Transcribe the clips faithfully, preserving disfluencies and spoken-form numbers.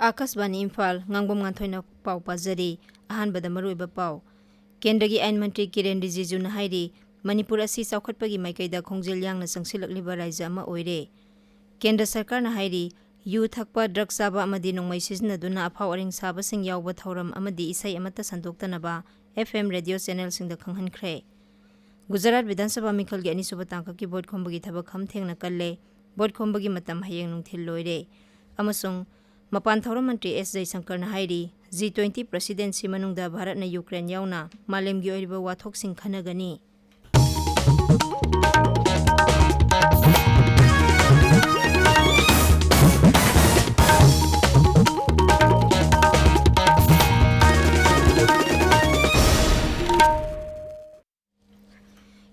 ꯑꯥꯀꯥꯁꯕꯥꯅꯤ ꯏꯝꯐꯥꯜ, ꯉꯥꯡꯕꯝ ꯉꯥꯟꯊꯣꯏꯅ ꯄꯥꯎ ꯄꯥꯖꯔꯤ꯫ ꯑꯍꯥꯟꯕꯗ ꯃꯔꯨꯑꯣꯏꯕ ꯄꯥꯎ꯫ ꯀꯦꯟꯗ꯭ꯔꯒꯤ ꯑꯥꯏꯟ ꯃꯟꯇ꯭ꯔꯤ ꯀꯤꯔꯦꯟ ꯔꯤꯖꯤꯖꯨꯅ ꯍꯥꯏꯔꯤ, ꯃꯅꯤꯄꯨꯔ ꯑꯁꯤ ꯆꯥꯎꯈꯠꯄꯒꯤ ꯃꯥꯏꯀꯩꯗ ꯈꯣꯡꯖꯦꯜ ꯌꯥꯡꯅ ꯆꯪꯁꯤꯜꯂꯛꯂꯤꯕ ꯔꯥꯖ꯭ꯌ ꯑꯃ ꯑꯣꯏꯔꯦ꯫ ꯀꯦꯟꯗ꯭ꯔ ꯁꯔꯀꯥꯔꯅ ꯍꯥꯏꯔꯤ, ꯌꯨ ꯊꯛꯄ, ꯗ꯭ꯔꯒ ꯆꯥꯕ ꯑꯃꯗꯤ ꯅꯣꯡꯃꯩ ꯁꯤꯖꯤꯟꯅꯗꯨꯅ ꯑꯐꯥꯎ ꯑꯔꯤꯡ ꯁꯥꯕꯁꯤꯡ ꯌꯥꯎꯕ ꯊꯧꯔꯝ ꯑꯃꯗꯤ ꯏꯁꯩ ꯑꯃꯠꯇ ꯁꯟꯗꯣꯛꯇꯅꯕ ꯑꯦꯐ ꯑꯦꯝ ꯔꯦꯗꯤꯑꯣ ꯆꯦꯅꯦꯜꯁꯤꯡꯗ ꯈꯪꯍꯟꯈ꯭ꯔꯦ꯫ ꯒꯨꯖꯔꯥꯠ ꯕꯤꯙꯥꯟ ꯁꯚꯥ ꯃꯤꯈꯜꯒꯤ ꯑꯅꯤꯁꯨꯕ ꯇꯥꯡꯀꯛꯀꯤ ꯚꯣꯠ ꯈꯣꯝꯕꯒꯤ ꯊꯕꯛ ꯈꯝ ꯊꯦꯡꯅ ꯀꯜꯂꯦ꯫ ꯚꯣꯠ ꯈꯣꯝꯕꯒꯤ ꯃꯇꯝ ꯍꯌꯦꯡ ꯅꯨꯡꯊꯤꯜ ꯂꯣꯏꯔꯦ꯫ ꯑꯃꯁꯨꯡ ꯃꯄꯥꯟ ꯊꯧꯔꯝ ꯃꯟꯇ꯭ꯔꯤ ꯑꯦꯁ ꯖꯌꯁꯪꯀꯔꯅ ꯍꯥꯏꯔꯤ, ꯖꯤ ꯇ꯭ꯋꯦꯟꯇꯤ ꯄ꯭ꯔꯦꯁꯤꯗꯦꯟꯁꯤ ꯃꯅꯨꯡꯗ ꯚꯥꯔꯠꯅ ꯌꯨꯀ꯭ꯔꯦꯟ ꯌꯥꯎꯅ ꯃꯥꯂꯦꯝꯒꯤ ꯑꯣꯏꯔꯤꯕ ꯋꯥꯊꯣꯛꯁꯤꯡ ꯈꯟꯅꯒꯅꯤ꯫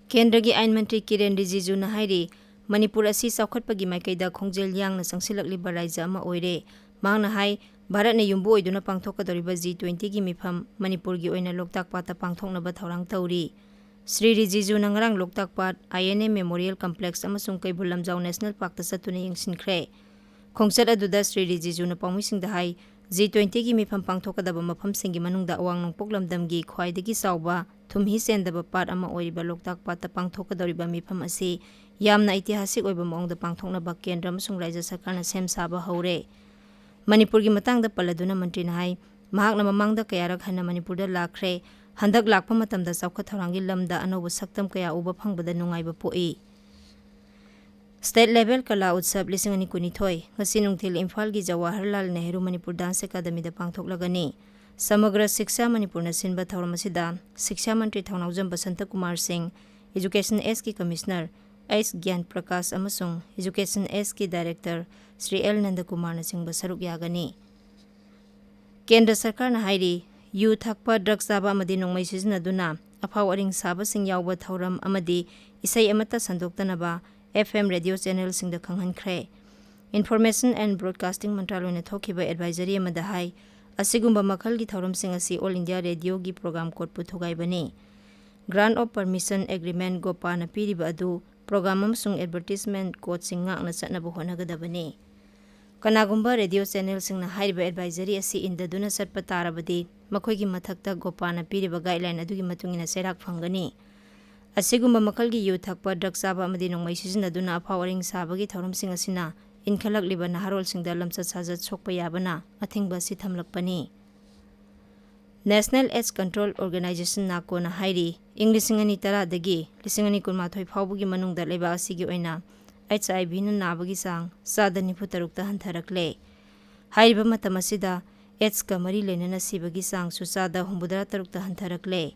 ꯀꯦꯟꯗ꯭ꯔꯒꯤ ꯑꯥꯏꯟ ꯃꯟꯇ꯭ꯔꯤ ꯀꯤꯔꯦꯟ ꯔꯤꯖꯤꯖꯨꯅ ꯍꯥꯏꯔꯤ, ꯃꯅꯤꯄꯨꯔ ꯑꯁꯤ ꯆꯥꯎꯈꯠꯄꯒꯤ ꯃꯥꯏꯀꯩꯗ ꯈꯣꯡꯖꯦꯜ ꯌꯥꯡꯅ ꯆꯪꯁꯤꯜꯂꯛꯂꯤꯕ ꯔꯥꯖ꯭ꯌ ꯑꯃ ꯑꯣꯏꯔꯦ꯫ ꯃꯍꯥꯛꯅ ꯍꯥꯏ, ꯚꯥꯔꯠꯅ ꯌꯨꯝꯕꯨ ꯑꯣꯏꯗꯨꯅ ꯄꯥꯡꯊꯣꯛꯀꯗꯧꯔꯤꯕ ꯖꯤ ꯇ꯭ꯋꯦꯟꯇꯤꯒꯤ ꯃꯤꯐꯝ ꯃꯅꯤꯄꯨꯔꯒꯤ ꯑꯣꯏꯅ ꯂꯣꯛꯇꯥꯛ ꯄꯥꯠꯇ ꯄꯥꯡꯊꯣꯛꯅꯕ ꯊꯧꯔꯥꯡ ꯇꯧꯔꯤ꯫ ꯁ꯭ꯔꯤ ꯔꯤꯖꯤꯖꯨꯅ ꯉꯔꯥꯡ ꯂꯣꯛꯇꯥꯛ ꯄꯥꯠ, ꯑꯥꯏ ꯑꯦꯟ ꯑꯦ ꯃꯦꯃꯣꯔꯤꯌꯦꯜ ꯀꯝꯄ꯭ꯂꯦꯛꯁ ꯑꯃꯁꯨꯡ ꯀꯩꯕꯨꯜ ꯂꯝꯖꯥꯎ ꯅꯦꯁꯅꯦꯜ ꯄꯥꯔꯛꯇ ꯆꯠꯇꯨꯅ ꯌꯦꯡꯁꯤꯟꯈ꯭ꯔꯦ꯫ ꯈꯣꯡꯆꯠ ꯑꯗꯨꯗ ꯁ꯭ꯔꯤ ꯔꯤꯖꯤꯖꯨꯅ ꯄꯥꯎꯃꯤꯁꯤꯡꯗ ꯍꯥꯏ, ꯖꯤ ꯇ꯭ꯋꯦꯟꯇꯤꯒꯤ ꯃꯤꯐꯝ ꯄꯥꯡꯊꯣꯛꯀꯗꯕ ꯃꯐꯝꯁꯤꯡꯒꯤ ꯃꯅꯨꯡꯗ ꯑꯋꯥꯡ ꯅꯣꯡꯄꯣꯛ ꯂꯝꯗꯝꯒꯤ ꯈ꯭ꯋꯥꯏꯗꯒꯤ ꯆꯥꯎꯕ ꯊꯨꯝꯍꯤ ꯆꯦꯟꯗꯕ ꯄꯥꯠ ꯑꯃ ꯑꯣꯏꯔꯤꯕ ꯂꯣꯛꯇꯥꯛ ꯄꯥꯠꯇ ꯄꯥꯡꯊꯣꯛꯀꯗꯧꯔꯤꯕ ꯃꯤꯐꯝ ꯑꯁꯤ ꯌꯥꯝꯅ ꯑꯩꯇꯤꯍꯥꯁꯤꯛ ꯑꯣꯏꯕ ꯃꯑꯣꯡꯗ ꯄꯥꯡꯊꯣꯛꯅꯕ ꯀꯦꯟꯗ꯭ꯔ ꯑꯃꯁꯨꯡ ꯔꯥꯖ꯭ꯌ ꯁꯔꯀꯥꯔꯅ ꯁꯦꯝ ꯁꯥꯕ ꯍꯧꯔꯦ꯫ ꯃꯅꯤꯄꯨꯔꯒꯤ ꯃꯇꯥꯡꯗ ꯄꯜꯂꯗꯨꯅ ꯃꯟꯇ꯭ꯔꯤꯅ ꯍꯥꯏ, ꯃꯍꯥꯛꯅ ꯃꯃꯥꯡꯗ ꯀꯌꯥꯔꯛ ꯍꯟꯅ ꯃꯅꯤꯄꯨꯔꯗ ꯂꯥꯛꯈ꯭ꯔꯦ꯫ ꯍꯟꯗꯛ ꯂꯥꯛꯄ ꯃꯇꯝꯗ ꯆꯥꯎꯈꯠ ꯊꯧꯔꯥꯡꯒꯤ ꯂꯝꯗ ꯑꯅꯧꯕ ꯁꯛꯇꯝ ꯀꯌꯥ ꯎꯕ ꯐꯪꯕꯗ ꯅꯨꯡꯉꯥꯏꯕ ꯄꯣꯛꯏ꯫ ꯁ꯭ꯇꯦꯠ ꯂꯦꯚꯦꯜ ꯀꯂꯥ ꯎꯠꯁꯕ ꯂꯤꯁꯤꯡ ꯑꯅꯤ ꯀꯨꯟꯅꯤꯊꯣꯏ ꯉꯁꯤ ꯅꯨꯡꯊꯤꯜ ꯏꯝꯐꯥꯜꯒꯤ ꯖꯋꯥꯍꯔꯂꯥꯜ ꯅꯦꯍꯔꯨ ꯃꯅꯤꯄꯨꯔ ꯗꯥꯟꯁ ꯑꯦꯀꯥꯗꯃꯤꯗ ꯄꯥꯡꯊꯣꯛꯂꯒꯅꯤ꯫ ꯁꯃꯒ꯭ꯔ ꯁꯤꯛꯁꯥ ꯃꯅꯤꯄꯨꯔꯅ ꯁꯤꯟꯕ ꯊꯧꯔꯝ ꯑꯁꯤꯗ ꯁꯤꯛꯁꯥ ꯃꯟꯇ꯭ꯔꯤ ꯊꯧꯅꯥꯎꯖꯝ ꯕꯁꯟꯇ ꯀꯨꯃꯥꯔ ꯁꯤꯡ, ꯏꯖꯨꯀꯦꯁꯟ ꯑꯦꯁꯀꯤ ꯀꯃꯤꯁꯅꯔ ꯑꯩꯆ ꯒ꯭ꯌꯥꯟ ꯄ꯭ꯔꯀꯥꯁ ꯑꯃꯁꯨꯡ ꯏꯖꯨꯀꯦꯁꯟ ꯑꯦꯁꯀꯤ ꯗꯥꯏꯔꯦꯛꯇꯔ ꯁ꯭ꯔꯤ ꯑꯦꯜ ꯅꯟꯗꯀꯨꯃꯥꯔꯅꯆꯤꯡꯕ ꯁꯔꯨꯛ ꯌꯥꯒꯅꯤ꯫ ꯀꯦꯟꯗ꯭ꯔ ꯁꯔꯀꯥꯔꯅ ꯍꯥꯏꯔꯤ, ꯌꯨ ꯊꯛꯄ, ꯗ꯭ꯔꯒ ꯆꯥꯕ ꯑꯃꯗꯤ ꯅꯣꯡꯃꯩ ꯁꯤꯖꯤꯟꯅꯗꯨꯅ ꯑꯐꯥꯎ ꯑꯔꯤꯡ ꯁꯥꯕꯁꯤꯡ ꯌꯥꯎꯕ ꯊꯧꯔꯝ ꯑꯃꯗꯤ ꯏꯁꯩ ꯑꯃꯠꯇ ꯁꯟꯗꯣꯛꯇꯅꯕ ꯑꯦꯐ ꯑꯦꯝ ꯔꯦꯗꯤꯑꯣ ꯆꯦꯅꯦꯜꯁꯤꯡꯗ ꯈꯪꯍꯟꯈ꯭ꯔꯦ꯫ ꯏꯟꯐꯣꯔꯃꯦꯁꯟ ꯑꯦꯟ ꯕ꯭ꯔꯣꯗꯀꯥꯁꯇꯤꯡ ꯃꯟꯇ꯭ꯔꯥꯂꯣꯏꯅ ꯊꯣꯛꯈꯤꯕ ꯑꯦꯗꯚꯥꯏꯖꯔꯤ ꯑꯃꯗ ꯍꯥꯏ, ꯑꯁꯤꯒꯨꯝꯕ ꯃꯈꯜꯒꯤ ꯊꯧꯔꯝꯁꯤꯡ ꯑꯁꯤ ꯑꯣꯜ ꯏꯟꯗꯤꯌꯥ ꯔꯦꯗꯤꯑꯣꯒꯤ ꯄ꯭ꯔꯣꯒ꯭ꯔꯥꯝ ꯀꯣꯗꯄꯨ ꯊꯨꯒꯥꯏꯕꯅꯤ꯫ ꯒ꯭ꯔꯥꯟ ꯑꯣꯐ ꯄꯔꯃꯤꯁꯟ ꯑꯦꯒ꯭ꯔꯤꯃꯦꯟ ꯒꯣꯄꯥꯅ ꯄꯤꯔꯤꯕ ꯑꯗꯨ ꯄ꯭ꯔꯣꯒ꯭ꯔꯥꯝ ꯑꯃꯁꯨꯡ ꯑꯦꯗꯚꯔꯇꯤꯖꯃꯦꯟ ꯀꯣꯗꯁꯤꯡ ꯉꯥꯛꯅ ꯆꯠꯅꯕ ꯍꯣꯠꯅꯒꯗꯕꯅꯤ꯫ ꯀꯅꯥꯒꯨꯝꯕ ꯔꯦꯗꯤꯑꯣ ꯆꯦꯅꯦꯜꯁꯤꯡꯅ ꯍꯥꯏꯔꯤꯕ ꯑꯦꯗꯚꯥꯏꯖꯔꯤ ꯑꯁꯤ ꯏꯟꯗꯗꯨꯅ ꯆꯠꯄ ꯇꯥꯔꯕꯗꯤ, ꯃꯈꯣꯏꯒꯤ ꯃꯊꯛꯇ ꯒꯣꯄꯥꯅ ꯄꯤꯔꯤꯕ ꯒꯥꯏꯗꯂꯥꯏꯟ ꯑꯗꯨꯒꯤ ꯃꯇꯨꯡ ꯏꯟꯅ ꯆꯩꯔꯥꯛ ꯐꯪꯒꯅꯤ꯫ ꯑꯁꯤꯒꯨꯝꯕ ꯃꯈꯜꯒꯤ ꯌꯨ ꯊꯛꯄ, ꯗ꯭ꯔꯒ ꯆꯥꯕ ꯑꯃꯗꯤ ꯅꯣꯡꯃꯩ ꯁꯤꯖꯤꯟꯅꯗꯨꯅ ꯑꯐꯥꯎ ꯑꯔꯤꯡ ꯁꯥꯕꯒꯤ ꯊꯧꯔꯝꯁꯤꯡ ꯑꯁꯤꯅ ꯏꯟꯈꯠꯂꯛꯂꯤꯕ ꯅꯍꯥꯔꯣꯜꯁꯤꯡꯗ ꯂꯝꯆꯠ ꯁꯥꯖꯠ ꯁꯣꯛꯄ ꯌꯥꯕꯅ ꯑꯊꯤꯡꯕ ꯑꯁꯤ ꯊꯝꯂꯛꯄꯅꯤ꯫ National AIDS Control Organization, ꯅꯥꯀꯣꯅ ꯍꯥꯏꯔꯤ, ꯏꯪ ꯂꯤꯁꯤꯡ ꯑꯅꯤ ꯇꯔꯥꯗꯒꯤ ꯂꯤꯁꯤꯡ ꯑꯅꯤ ꯀꯨꯟꯃꯥꯊꯣꯏ ꯐꯥꯎꯕꯒꯤ ꯃꯅꯨꯡꯗ ꯂꯩꯕꯥꯛ ꯑꯁꯤꯒꯤ ꯑꯣꯏꯅ ꯑꯩꯆ ꯑꯥꯏ ꯚꯤꯅ ꯅꯥꯕꯒꯤ ꯆꯥꯡ ꯆꯥꯗ ꯅꯤꯐꯨ ꯇꯔꯨꯛꯇ ꯍꯟꯊꯔꯛꯂꯦ꯫ ꯍꯥꯏꯔꯤꯕ ꯃꯇꯝ ꯑꯁꯤꯗ ꯑꯦꯗꯁꯀ ꯃꯔꯤ ꯂꯩꯅꯅ ꯁꯤꯕꯒꯤ ꯆꯥꯡꯁꯨ ꯆꯥꯗ ꯍꯨꯝꯐꯨꯇꯔꯥ ꯇꯔꯨꯛꯇ ꯍꯟꯊꯔꯛꯂꯦ꯫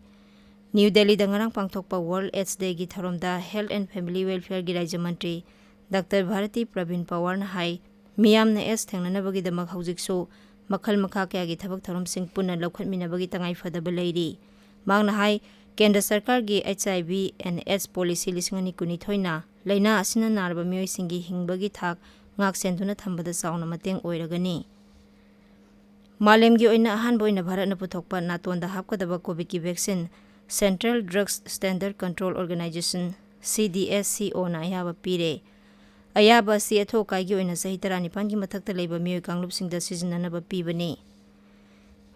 ꯅ꯭ꯌꯨ ꯗꯦꯜꯂꯤꯗ ꯉꯔꯥꯡ ꯄꯥꯡꯊꯣꯛꯄ World AIDS Dayꯒꯤ ꯊꯧꯔꯝꯗ Health and Family Welfareꯒꯤ ꯔꯥꯖ꯭ꯌ ꯃꯟꯇ꯭ꯔꯤ ꯗꯥꯛꯇꯔ ꯚꯥꯔꯇꯤ ꯄ꯭ꯔꯕꯤꯟ ꯄꯋꯥꯔꯅ ꯍꯥꯏ, ꯃꯤꯌꯥꯝꯅ ꯑꯦꯗꯁ ꯊꯦꯡꯅꯅꯕꯒꯤꯗꯃꯛ ꯍꯧꯖꯤꯛꯁꯨ ꯃꯈꯜ ꯃꯈꯥ ꯀꯌꯥꯒꯤ ꯊꯕꯛ ꯊꯧꯔꯝꯁꯤꯡ ꯄꯨꯟꯅ ꯂꯧꯈꯠꯃꯤꯟꯅꯕꯒꯤ ꯇꯉꯥꯏꯐꯗꯕ ꯂꯩꯔꯤ꯫ ꯃꯍꯥꯛꯅ ꯍꯥꯏ, ꯀꯦꯟꯗ꯭ꯔ ꯁꯔꯀꯥꯔꯒꯤ HIV and AIDS Policy ꯂꯤꯁꯤꯡ ꯑꯅꯤ ꯀꯨꯟꯅꯤꯊꯣꯏꯅ ꯂꯥꯏꯅꯥ ꯑꯁꯤꯅ ꯅꯥꯔꯕ ꯃꯤꯑꯣꯏꯁꯤꯡꯒꯤ ꯍꯤꯡꯕꯒꯤ ꯊꯥꯛ ꯉꯥꯛꯁꯦꯟꯗꯨꯅ ꯊꯝꯕꯗ ꯆꯥꯎꯅ ꯃꯇꯦꯡ ꯑꯣꯏꯔꯒꯅꯤ꯫ ꯃꯥꯂꯦꯝꯒꯤ ꯑꯣꯏꯅ ꯑꯍꯥꯟꯕ ꯑꯣꯏꯅ ꯚꯥꯔꯠꯅ ꯄꯨꯊꯣꯛꯄ ꯅꯥꯇꯣꯟꯗ ꯍꯥꯞꯀꯗꯕ COVID-ꯀꯤ vaccine Central Drugs Standard Control Organization, CDSCOꯅ ꯑꯌꯥꯕ ꯄꯤꯔꯦ꯫ ꯑꯌꯥꯕ ꯑꯁꯤ ꯑꯊꯨ ꯑꯀꯥꯏꯒꯤ ꯑꯣꯏꯅ ꯆꯍꯤ ꯇꯔꯥꯅꯤꯄꯥꯟꯒꯤ ꯃꯊꯛꯇ ꯂꯩꯕ ꯃꯤꯑꯣꯏ ꯀꯥꯡꯂꯨꯞꯁꯤꯡꯗ ꯁꯤꯖꯤꯟꯅꯅꯕ ꯄꯤꯕꯅꯤ꯫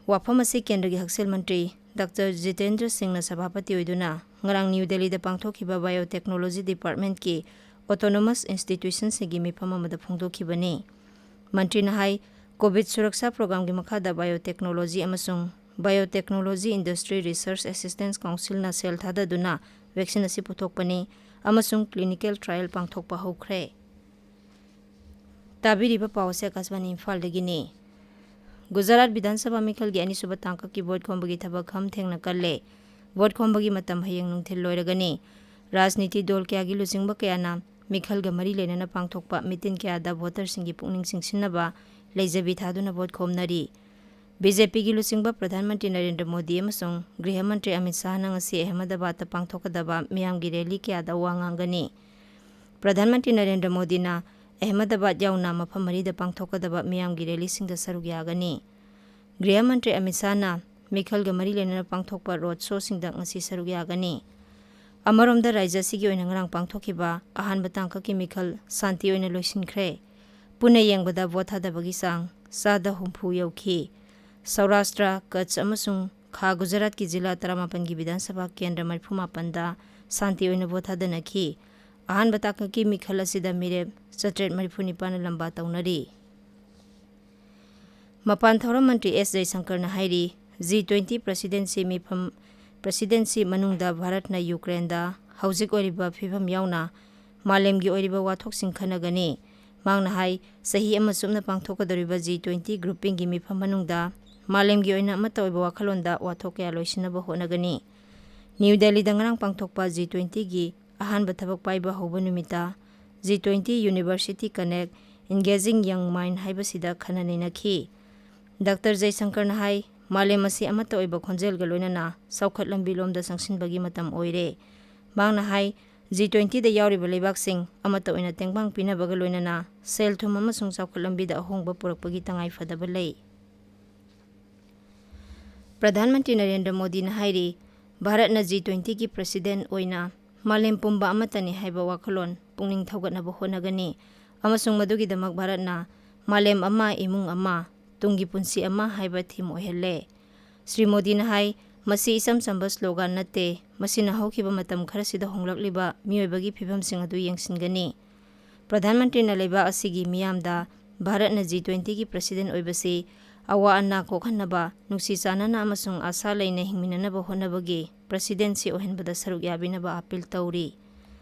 ꯋꯥꯐꯝ ꯑꯁꯤ ꯀꯦꯟꯗ꯭ꯔꯒꯤ ꯍꯛꯁꯦꯜ ꯃꯟꯇ꯭ꯔꯤ ꯗꯥꯛꯇꯔ ꯖꯤꯇꯦꯟꯗ꯭ꯔ ꯁꯤꯡꯅ ꯁꯚꯥꯄꯇꯤ ꯑꯣꯏꯗꯨꯅ ꯉꯔꯥꯡ ꯅ꯭ꯌꯨ ꯗꯦꯜꯂꯤꯗ ꯄꯥꯡꯊꯣꯛꯈꯤꯕ Biotechnology Departmentꯀꯤ autonomous institutionꯁꯤꯡꯒꯤ ꯃꯤꯐꯝ ꯑꯃꯗ ꯐꯣꯡꯗꯣꯛꯈꯤꯕꯅꯤ꯫ ꯃꯟꯇ꯭ꯔꯤꯅ ꯍꯥꯏ, COVID ꯁꯨꯔꯛꯁꯥ ꯄ꯭ꯔꯣꯒ꯭ꯔꯥꯝꯒꯤ ꯃꯈꯥꯗ Biotechnology ꯑꯃꯁꯨꯡ Biotechnology Industry Research Assistance Councilꯅ ꯁꯦꯜ ꯊꯥꯗꯗꯨꯅ vaccine ꯑꯁꯤ ꯄꯨꯊꯣꯛꯄꯅꯤ ꯑꯃꯁꯨꯡ clinical trial ꯄꯥꯡꯊꯣꯛꯄ ꯍꯧꯈ꯭ꯔꯦ꯫ ꯇꯥꯕꯤꯔꯤꯕ ꯄꯥꯎ ꯑꯁꯤ ꯑꯀꯥꯁꯕꯥꯅꯤ ꯏꯝꯐꯥꯜꯗꯒꯤꯅꯤ꯫ ꯒꯨꯖꯔꯥꯠ ꯕꯤꯙꯥꯟ ꯁꯚꯥ ꯃꯤꯈꯜꯒꯤ ꯑꯅꯤꯁꯨꯕ ꯇꯥꯡꯀꯛꯀꯤ ꯚꯣꯠ ꯈꯣꯝꯕꯒꯤ ꯊꯕꯛ ꯈꯝ ꯊꯦꯡꯅ ꯀꯜꯂꯦ꯫ ꯚꯣꯠ ꯈꯣꯝꯕꯒꯤ ꯃꯇꯝ ꯍꯌꯦꯡ ꯅꯨꯡꯊꯤꯜ ꯂꯣꯏꯔꯒꯅꯤ꯫ ꯔꯥꯖꯅꯤꯇꯤ ꯗꯣꯜ ꯀꯌꯥꯒꯤ ꯂꯨꯆꯤꯡꯕ ꯀꯌꯥꯅ ꯃꯤꯈꯜꯒ ꯃꯔꯤ ꯂꯩꯅꯅ ꯄꯥꯡꯊꯣꯛꯄ ꯃꯤꯇꯤꯟ ꯀꯌꯥꯗ ꯚꯣꯇꯔꯁꯤꯡꯒꯤ ꯄꯨꯛꯅꯤꯡ ꯆꯤꯡꯁꯤꯟꯅꯕ ꯂꯩꯖꯕꯤ ꯊꯥꯗꯨꯅ ꯚꯣꯠ ꯈꯣꯝꯅꯔꯤ꯫ BJPꯒꯤ ꯂꯨꯆꯤꯡꯕ ꯄ꯭ꯔꯙꯥꯟ ꯃꯟꯇ꯭ꯔꯤ ꯅꯔꯦꯟꯗ꯭ꯔ ꯃꯣꯗꯤ ꯑꯃꯁꯨꯡ ꯒ꯭ꯔꯤꯍ ꯃꯟꯇ꯭ꯔꯤ ꯑꯃꯤꯠ ꯁꯥꯍꯅ ꯉꯁꯤ ꯑꯍꯃꯗꯕꯥꯗꯇ ꯄꯥꯡꯊꯣꯛꯀꯗꯕ ꯃꯤꯌꯥꯝꯒꯤ ꯔꯦꯂꯤ ꯀꯌꯥꯗ ꯋꯥ ꯉꯥꯡꯒꯅꯤ꯫ ꯄ꯭ꯔꯙꯥꯟ ꯃꯟꯇ꯭ꯔꯤ ꯅꯔꯦꯟꯗ꯭ꯔ ꯃꯣꯗꯤꯅ ꯑꯍꯃꯗꯕꯥꯗ ꯌꯥꯎꯅ ꯃꯐꯝ ꯃꯔꯤꯗ ꯄꯥꯡꯊꯣꯛꯀꯗꯕ ꯃꯤꯌꯥꯝꯒꯤ ꯔꯦꯂꯤꯁꯤꯡꯗ ꯁꯔꯨꯛ ꯌꯥꯒꯅꯤ꯫ ꯒ꯭ꯔꯤꯍ ꯃꯟꯇ꯭ꯔꯤ ꯑꯃꯤꯠ ꯁꯥꯍꯅ ꯃꯤꯈꯜꯒ ꯃꯔꯤ ꯂꯩꯅꯅ ꯄꯥꯡꯊꯣꯛꯄ ꯔꯣꯗ ꯁꯣꯁꯤꯡꯗ ꯉꯁꯤ ꯁꯔꯨꯛ ꯌꯥꯒꯅꯤ꯫ ꯑꯃꯔꯣꯝꯗ, ꯔꯥꯖ꯭ꯌ ꯑꯁꯤꯒꯤ ꯑꯣꯏꯅ ꯉꯔꯥꯡ ꯄꯥꯡꯊꯣꯛꯈꯤꯕ ꯑꯍꯥꯟꯕ ꯇꯥꯡꯀꯛꯀꯤ ꯃꯤꯈꯜ ꯁꯥꯟꯇꯤ ꯑꯣꯏꯅ ꯂꯣꯏꯁꯤꯟꯈ꯭ꯔꯦ꯫ ꯄꯨꯟꯅ ꯌꯦꯡꯕꯗ ꯚꯣꯠ ꯊꯥꯗꯕꯒꯤ ꯆꯥꯡ ꯆꯥꯗ ꯍꯨꯝꯐꯨ ꯌꯧꯈꯤ꯫ ꯁꯧꯔꯥꯁꯇ꯭ꯔ, ꯀꯆ ꯑꯃꯁꯨꯡ ꯈꯥ ꯒꯨꯖꯔꯥꯠꯀꯤ ꯖꯤꯂꯥ ꯇꯔꯥꯃꯥꯄꯟꯒꯤ ꯕꯤꯙꯥꯟ ꯁꯚꯥ ꯀꯦꯟꯗ꯭ꯔ ꯃꯔꯤꯐꯨ ꯃꯥꯄꯟꯗ ꯁꯥꯟꯇꯤ ꯑꯣꯏꯅ ꯚꯣꯠ ꯊꯥꯗꯅꯈꯤ꯫ ꯑꯍꯥꯟꯕ ꯇꯥꯡꯀꯛꯀꯤ ꯃꯤꯈꯜ ꯑꯁꯤꯗ ꯃꯤꯔꯦꯞ ꯆꯥꯇ꯭ꯔꯦꯠ ꯃꯔꯤꯐꯨ ꯅꯤꯄꯥꯟꯅ ꯂꯝꯕꯥ ꯇꯧꯅꯔꯤ꯫ ꯃꯄꯥꯟ ꯊꯧꯔꯝ ꯃꯟꯇ꯭ꯔꯤ ꯑꯦꯁ ꯖꯌꯁꯪꯀꯔꯅ ꯍꯥꯏꯔꯤ, ꯖꯤ ꯇ꯭ꯋꯦꯟꯇꯤ ꯄ꯭ꯔꯦꯁꯤꯗꯦꯟꯁꯤ ꯃꯤꯐꯝ, ꯄ꯭ꯔꯦꯁꯤꯗꯦꯟꯁꯤ ꯃꯅꯨꯡꯗ ꯚꯥꯔꯠꯅ ꯌꯨꯀ꯭ꯔꯦꯟꯗ ꯍꯧꯖꯤꯛ ꯑꯣꯏꯔꯤꯕ ꯐꯤꯕꯝ ꯌꯥꯎꯅ ꯃꯥꯂꯦꯝꯒꯤ ꯑꯣꯏꯔꯤꯕ ꯋꯥꯊꯣꯛꯁꯤꯡ ꯈꯟꯅꯒꯅꯤ꯫ ꯃꯍꯥꯛꯅ ꯍꯥꯏ, ꯆꯍꯤ ꯑꯃ ꯆꯨꯞꯅ ꯄꯥꯡꯊꯣꯛꯀꯗꯧꯔꯤꯕ ꯖꯤ ꯇ꯭ꯋꯦꯟꯇꯤ ꯒ꯭ꯔꯨꯞꯄꯤꯡꯒꯤ ꯃꯤꯐꯝ ꯃꯅꯨꯡꯗ ꯃꯥꯂꯦꯝꯒꯤ ꯑꯣꯏꯅ ꯑꯃꯠꯇ ꯑꯣꯏꯕ ꯋꯥꯈꯜꯂꯣꯟꯗ ꯋꯥꯊꯣꯛ ꯀꯌꯥ ꯂꯣꯏꯁꯤꯟꯅꯕ ꯍꯣꯠꯅꯒꯅꯤ꯫ ꯅ꯭ꯌꯨ ꯗꯦꯜꯂꯤꯗ ꯉꯔꯥꯡ ꯄꯥꯡꯊꯣꯛꯄ ꯖꯤ ꯇ꯭ꯋꯦꯟꯇꯤꯒꯤ ꯑꯍꯥꯟꯕ ꯊꯕꯛ ꯄꯥꯏꯕ ꯍꯧꯕ ꯅꯨꯃꯤꯠꯇ G twenty University Connect, Engaging Young Mind ꯍꯥꯏꯕꯁꯤꯗ ꯈꯟꯅ ꯅꯩꯅꯈꯤ꯫ ꯗꯥꯛꯇꯔ ꯖꯌꯁꯪꯀꯔꯅ ꯍꯥꯏ, ꯃꯥꯂꯦꯝ ꯑꯁꯤ ꯑꯃꯠꯇ ꯑꯣꯏꯕ ꯈꯣꯟꯖꯦꯜꯒ ꯂꯣꯏꯅꯅ ꯆꯥꯎꯈꯠ ꯂꯝꯕꯤ ꯂꯣꯝꯗ ꯆꯪꯁꯤꯟꯕꯒꯤ ꯃꯇꯝ ꯑꯣꯏꯔꯦ꯫ ꯃꯍꯥꯛꯅ ꯍꯥꯏ, ꯖꯤ ꯇ꯭ꯋꯦꯟꯇꯤꯗ ꯌꯥꯎꯔꯤꯕ ꯂꯩꯕꯥꯛꯁꯤꯡ ꯑꯃꯠꯇ ꯑꯣꯏꯅ ꯇꯦꯡꯕꯥꯡ ꯄꯤꯅꯕꯒ ꯂꯣꯏꯅꯅ ꯁꯦꯜ ꯊꯨꯝ ꯑꯃꯁꯨꯡ ꯆꯥꯎꯈꯠ ꯂꯝꯕꯤꯗ ꯑꯍꯣꯡꯕ ꯄꯨꯔꯛꯄꯒꯤ ꯇꯉꯥꯏ ꯐꯗꯕ ꯂꯩ꯫ ꯄ꯭ꯔꯙꯥꯟ ꯃꯟꯇ꯭ꯔꯤ ꯅꯔꯦꯟꯗ꯭ꯔ ꯃꯣꯗꯤꯅ ꯍꯥꯏꯔꯤ, ꯚꯥꯔꯠꯅ ꯖꯤ ꯇ꯭ꯋꯦꯟꯇꯤꯒꯤ ꯄ꯭ꯔꯦꯁꯤꯗꯦꯟꯠ ꯑꯣꯏꯅ ꯃꯥꯂꯦꯝ ꯄꯨꯝꯕ ꯑꯃꯠꯇꯅꯤ ꯍꯥꯏꯕ ꯋꯥꯈꯜꯂꯣꯟ ꯄꯨꯛꯅꯤꯡ ꯊꯧꯒꯠꯅꯕ ꯍꯣꯠꯅꯒꯅꯤ ꯑꯃꯁꯨꯡ ꯃꯗꯨꯒꯤꯗꯃꯛ ꯚꯥꯔꯠꯅ ꯃꯥꯂꯦꯝ ꯑꯃ, ꯏꯃꯨꯡ ꯑꯃ, ꯇꯨꯡꯒꯤ ꯄꯨꯟꯁꯤ ꯑꯃ ꯍꯥꯏꯕ ꯊꯤꯝ ꯑꯣꯏꯍꯜꯂꯦ꯫ ꯁ꯭ꯔꯤ ꯃꯣꯗꯤꯅ ꯍꯥꯏ, ꯃꯁꯤ ꯏꯆꯝ ꯆꯝꯕ ꯁ꯭ꯂꯣꯒꯥꯟ ꯅꯠꯇꯦ, ꯃꯁꯤꯅ ꯍꯧꯈꯤꯕ ꯃꯇꯝ ꯈꯔꯁꯤꯗ ꯍꯣꯡꯂꯛꯂꯤꯕ ꯃꯤꯑꯣꯏꯕꯒꯤ ꯐꯤꯕꯝꯁꯤꯡ ꯑꯗꯨ ꯌꯦꯡꯁꯤꯟꯒꯅꯤ꯫ ꯄ꯭ꯔꯙꯥꯟ ꯃꯟꯇ꯭ꯔꯤꯅ ꯂꯩꯕꯥꯛ ꯑꯁꯤꯒꯤ ꯃꯤꯌꯥꯝꯗ ꯚꯥꯔꯠꯅ ꯖꯤ ꯇ꯭ꯋꯦꯟꯇꯤꯒꯤ ꯄ꯭ꯔꯦꯁꯤꯗꯦꯟꯠ ꯑꯣꯏꯕꯁꯤ ꯑꯋꯥ ꯑꯅꯥ ꯀꯣꯛꯍꯟꯅꯕ, ꯅꯨꯡꯁꯤ ꯆꯥꯟꯅꯅ ꯑꯃꯁꯨꯡ ꯑꯥꯁꯥ ꯂꯩꯅ ꯍꯤꯡꯃꯤꯟꯅꯅꯕ ꯍꯣꯠꯅꯕꯒꯤ ꯄ꯭ꯔꯦꯁꯤꯗꯦꯟꯁꯤ ꯑꯣꯏꯍꯟꯕꯗ ꯁꯔꯨꯛ ꯌꯥꯕꯤꯅꯕ ꯑꯥꯄꯤꯜ ꯇꯧꯔꯤ꯫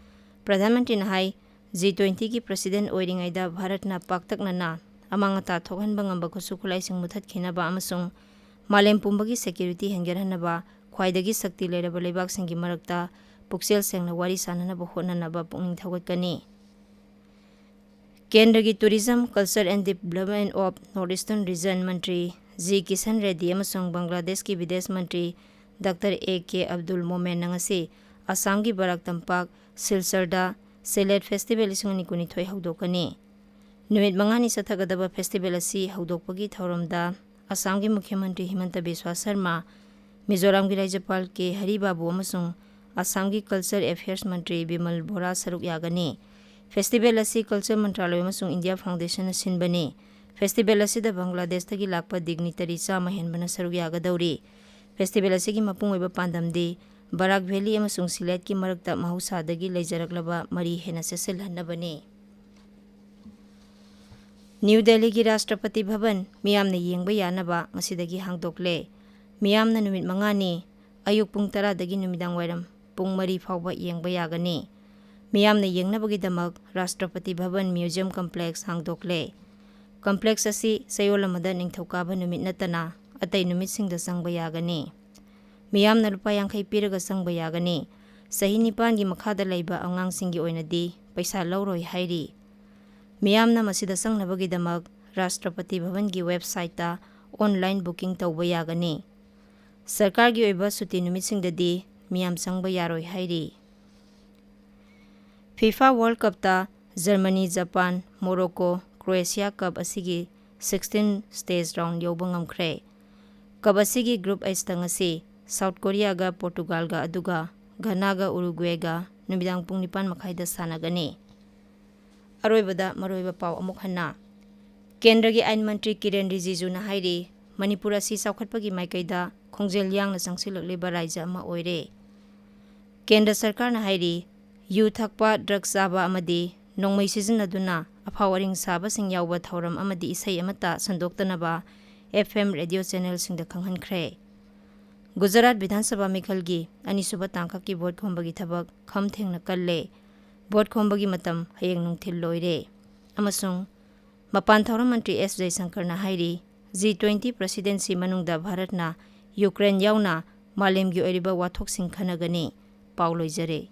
ꯄ꯭ꯔꯙꯥꯟ ꯃꯟꯇ꯭ꯔꯤꯅ ꯍꯥꯏ, ꯖꯤ ꯇ꯭ꯋꯦꯟꯇꯤꯒꯤ ꯄ꯭ꯔꯦꯁꯤꯗꯦꯟꯠ ꯑꯣꯏꯔꯤꯉꯩꯗ ꯚꯥꯔꯠꯅ ꯄꯥꯛꯇꯛꯅꯅ ꯑꯃꯥꯡ ꯑꯇꯥ ꯊꯣꯛꯍꯟꯕ ꯉꯝꯕ ꯈꯨꯠꯁꯨ ꯈꯨꯠꯂꯥꯏꯁꯤꯡ ꯃꯨꯊꯠꯈꯤꯅꯕ ꯑꯃꯁꯨꯡ ꯃꯥꯂꯦꯝ ꯄꯨꯝꯕꯒꯤ ꯁꯦꯀ꯭ꯌꯨꯔꯤꯇꯤ ꯍꯦꯟꯒꯠꯍꯟꯅꯕ ꯈ꯭ꯋꯥꯏꯗꯒꯤ ꯁꯛꯇꯤ ꯂꯩꯔꯕ ꯂꯩꯕꯥꯛꯁꯤꯡꯒꯤ ꯃꯔꯛꯇ ꯄꯨꯛꯆꯦꯜ ꯁꯦꯡꯅ ꯋꯥꯔꯤ ꯁꯥꯅꯅꯕ ꯍꯣꯠꯅꯅꯕ ꯄꯨꯛꯅꯤꯡ ꯊꯧꯒꯠꯀꯅꯤ꯫ ꯀꯦꯟꯗ꯭ꯔꯒꯤ Tourism, Culture and Development of North Eastern Region Mantri G Kisan ready ꯑꯃꯁꯨꯡ ꯕꯪꯒ꯭ꯂꯥꯗꯦꯁꯀꯤ ꯕꯤꯗꯦꯁ ꯃꯟꯇ꯭ꯔꯤ ꯗꯥꯛꯇꯔ ꯑꯦ ꯀꯦ ꯑꯕꯗꯨꯜ ꯃꯣꯃꯦꯟꯅ ꯉꯁꯤ ꯑꯁꯥꯝꯒꯤ ꯕꯔꯥꯛ ꯇꯝꯄꯥꯛ ꯁꯤꯜꯆꯔꯗ ꯁꯤꯂꯦꯠ ꯐꯦꯁꯇꯤꯚꯦꯜ ꯂꯤꯁꯤꯡ ꯑꯅꯤ ꯀꯨꯟꯅꯤꯊꯣꯏ ꯍꯧꯗꯣꯛꯀꯅꯤ꯫ ꯅꯨꯃꯤꯠ ꯃꯉꯥꯅꯤ ꯆꯠꯊꯒꯗꯕ ꯐꯦꯁꯇꯤꯚꯦꯜ ꯑꯁꯤ ꯍꯧꯗꯣꯛꯄꯒꯤ ꯊꯧꯔꯝꯗ ꯑꯁꯥꯝꯒꯤ ꯃꯨꯈ꯭ꯌ ꯃꯟꯇ꯭ꯔꯤ ꯍꯤꯃꯟꯇ ꯕꯤꯁ꯭ꯋꯥ ꯁꯔꯃ, ꯃꯤꯖꯣꯔꯥꯝꯒꯤ ꯔꯥꯖ꯭ꯌꯄꯥꯜ ꯀꯦ ꯍꯔꯤꯕꯥꯕꯨ ꯑꯃꯁꯨꯡ ꯑꯁꯥꯝꯒꯤ Culture Affairs ꯃꯟꯇ꯭ꯔꯤ ꯕꯤꯃꯜ ꯕꯣꯔꯥ ꯁꯔꯨꯛ ꯌꯥꯒꯅꯤ꯫ Festival ꯑꯁꯤ Culture ꯃꯟꯇ꯭ꯔꯥꯂꯣꯏ ꯑꯃꯁꯨꯡ India Foundationꯅ ꯁꯤꯟꯕꯅꯤ꯫ Festival ꯑꯁꯤꯗ ꯕꯪꯒ꯭ꯂꯥꯗꯦꯁꯇꯒꯤ ꯂꯥꯛꯄ dignitary ꯆꯥꯝꯃ ꯍꯦꯟꯕꯅ ꯁꯔꯨꯛ ꯌꯥꯒꯗꯧꯔꯤ꯫ Festival ꯑꯁꯤꯒꯤ ꯃꯄꯨꯡ ꯑꯣꯏꯕ ꯄꯥꯟꯗꯝꯗꯤ ꯕꯔꯥꯛ Valley ꯑꯃꯁꯨꯡ ꯁꯤꯂꯦꯠꯀꯤ ꯃꯔꯛꯇ ꯃꯍꯧꯁꯥꯗꯒꯤ ꯂꯩꯖꯔꯛꯂꯕ ꯃꯔꯤ ꯍꯦꯟꯅ ꯆꯦꯠꯁꯤꯜꯍꯟꯅꯕꯅꯤ꯫ ꯅ꯭ꯌꯨ ꯗꯦꯜꯂꯤꯒꯤ ꯔꯥꯁꯇ꯭ꯔꯄꯇꯤ ꯚꯕꯟ ꯃꯤꯌꯥꯝꯅ ꯌꯦꯡꯕ ꯌꯥꯅꯕ ꯉꯁꯤꯗꯒꯤ ꯍꯥꯡꯗꯣꯛꯂꯦ꯫ ꯃꯤꯌꯥꯝꯅ ꯅꯨꯃꯤꯠ ꯃꯉꯥꯅꯤ, ꯑꯌꯨꯛ ꯄꯨꯡ ꯇꯔꯥꯗꯒꯤ ꯅꯨꯃꯤꯗꯥꯡ ꯋꯥꯏꯔꯝ ꯄꯨꯡ ꯃꯔꯤ ꯐꯥꯎꯕ ꯌꯦꯡꯕ ꯌꯥꯒꯅꯤ꯫ ꯃꯤꯌꯥꯝꯅ ꯌꯦꯡꯅꯕꯒꯤꯗꯃꯛ ꯔꯥꯁꯇ꯭ꯔꯄꯇꯤ ꯚꯕꯟ Museum Complex ꯍꯥꯡꯗꯣꯛꯂꯦ꯫ Complex ꯑꯁꯤ ꯆꯌꯣꯜ ꯑꯃꯗ ꯅꯤꯡꯊꯧꯀꯥꯕ ꯅꯨꯃꯤꯠ ꯅꯠꯇꯅ ꯑꯇꯩ ꯅꯨꯃꯤꯠꯁꯤꯡꯗ ꯆꯪꯕ ꯌꯥꯒꯅꯤ꯫ ꯃꯤꯌꯥꯝꯅ ꯂꯨꯄꯥ ꯌꯥꯡꯈꯩ ꯄꯤꯔꯒ ꯆꯪꯕ ꯌꯥꯒꯅꯤ꯫ ꯆꯍꯤ ꯅꯤꯄꯥꯟꯒꯤ ꯃꯈꯥꯗ ꯂꯩꯕ ꯑꯉꯥꯡꯁꯤꯡꯒꯤ ꯑꯣꯏꯅꯗꯤ ꯄꯩꯁꯥ ꯂꯧꯔꯣꯏ ꯍꯥꯏꯔꯤ꯫ ꯃꯤꯌꯥꯝꯅ ꯃꯁꯤꯗ ꯆꯪꯅꯕꯒꯤꯗꯃꯛ ꯔꯥꯁꯇ꯭ꯔꯄꯇꯤ ꯚꯕꯟꯒꯤ websiteꯇ online booking ꯇꯧꯕ ꯌꯥꯒꯅꯤ꯫ ꯁꯔꯀꯥꯔꯒꯤ ꯑꯣꯏꯕ ꯁꯨꯇꯤ ꯅꯨꯃꯤꯠꯁꯤꯡꯗꯗꯤ ꯃꯤꯌꯥꯝ ꯆꯪꯕ ꯌꯥꯔꯣꯏ ꯍꯥꯏꯔꯤ꯫ FIFA World Cupꯇ Germany, Japan, Morocco, Croatia Cup ꯑꯁꯤꯒꯤ sixteen stage round ꯌꯧꯕ ꯉꯝꯈ꯭ꯔꯦ꯫ Cup ꯑꯁꯤꯒꯤ Group Hꯇ ꯉꯁꯤ South Koreaꯒ Portugalꯒ, ꯑꯗꯨꯒ Ghanaꯒ Uruguayꯒ ꯅꯨꯃꯤꯗꯥꯡ ꯄꯨꯡ ꯅꯤꯄꯥꯟ ꯃꯈꯥꯏꯗ ꯁꯥꯟꯅꯒꯅꯤ꯫ ꯑꯔꯣꯏꯕꯗ ꯃꯔꯨꯑꯣꯏꯕ ꯄꯥꯎ ꯑꯃꯨꯛ ꯍꯟꯅ꯫ ꯀꯦꯟꯗ꯭ꯔꯒꯤ ꯑꯥꯏꯟ ꯃꯟꯇ꯭ꯔꯤ ꯀꯤꯔꯦꯟ ꯔꯤꯖꯤꯖꯨꯅ ꯍꯥꯏꯔꯤ, ꯃꯅꯤꯄꯨꯔ ꯑꯁꯤ ꯆꯥꯎꯈꯠꯄꯒꯤ ꯃꯥꯏꯀꯩꯗ ꯈꯣꯡꯖꯦꯜ ꯌꯥꯡꯅ ꯆꯪꯁꯤꯜꯂꯛꯂꯤꯕ ꯔꯥꯖ꯭ꯌ ꯑꯃ ꯑꯣꯏꯔꯦ꯫ ꯀꯦꯟꯗ꯭ꯔ ꯁꯔꯀꯥꯔꯅ ꯍꯥꯏꯔꯤ, ꯌꯨ ꯊꯛꯄ, drug ꯆꯥꯕ ꯑꯃꯗꯤ ꯅꯣꯡꯃꯩ ꯁꯤꯖꯤꯟꯅꯗꯨꯅ ꯑꯐꯥꯎ ꯑꯔꯤꯡ ꯁꯥꯕꯁꯤꯡ ꯌꯥꯎꯕ ꯊꯧꯔꯝ ꯑꯃꯗꯤ ꯏꯁꯩ ꯑꯃꯠꯇ ꯁꯟꯗꯣꯛꯇꯅꯕ FM radio channelꯁꯤꯡꯗ ꯈꯪꯍꯟꯈ꯭ꯔꯦ꯫ ꯒꯨꯖꯔꯥꯠ ꯕꯤꯙꯥꯟ ꯁꯚꯥ ꯃꯤꯈꯜꯒꯤ ꯑꯅꯤꯁꯨꯕ ꯇꯥꯡꯀꯛꯀꯤ ꯚꯣꯠ ꯈꯣꯝꯕꯒꯤ ꯊꯕꯛ ꯈꯝ ꯊꯦꯡꯅ ꯀꯜꯂꯦ꯫ ꯚꯣꯠ ꯈꯣꯝꯕꯒꯤ ꯃꯇꯝ ꯍꯌꯦꯡ ꯅꯨꯡꯊꯤꯜ ꯂꯣꯏꯔꯦ꯫ ꯑꯃꯁꯨꯡ ꯃꯄꯥꯟ ꯊꯧꯔꯝ ꯃꯟꯇ꯭ꯔꯤ ꯑꯦꯁ ꯖꯌꯁꯪꯀꯔꯅ ꯍꯥꯏꯔꯤ, G twenty presidency ꯃꯅꯨꯡꯗ ꯚꯥꯔꯠꯅ ꯌꯨꯀ꯭ꯔꯦꯟ ꯌꯥꯎꯅ ꯃꯥꯂꯦꯝꯒꯤ ꯑꯣꯏꯔꯤꯕ ꯋꯥꯊꯣꯛꯁꯤꯡ ꯈꯟꯅꯒꯅꯤ꯫ ꯄꯥꯎ ꯂꯣꯏꯖꯔꯦ꯫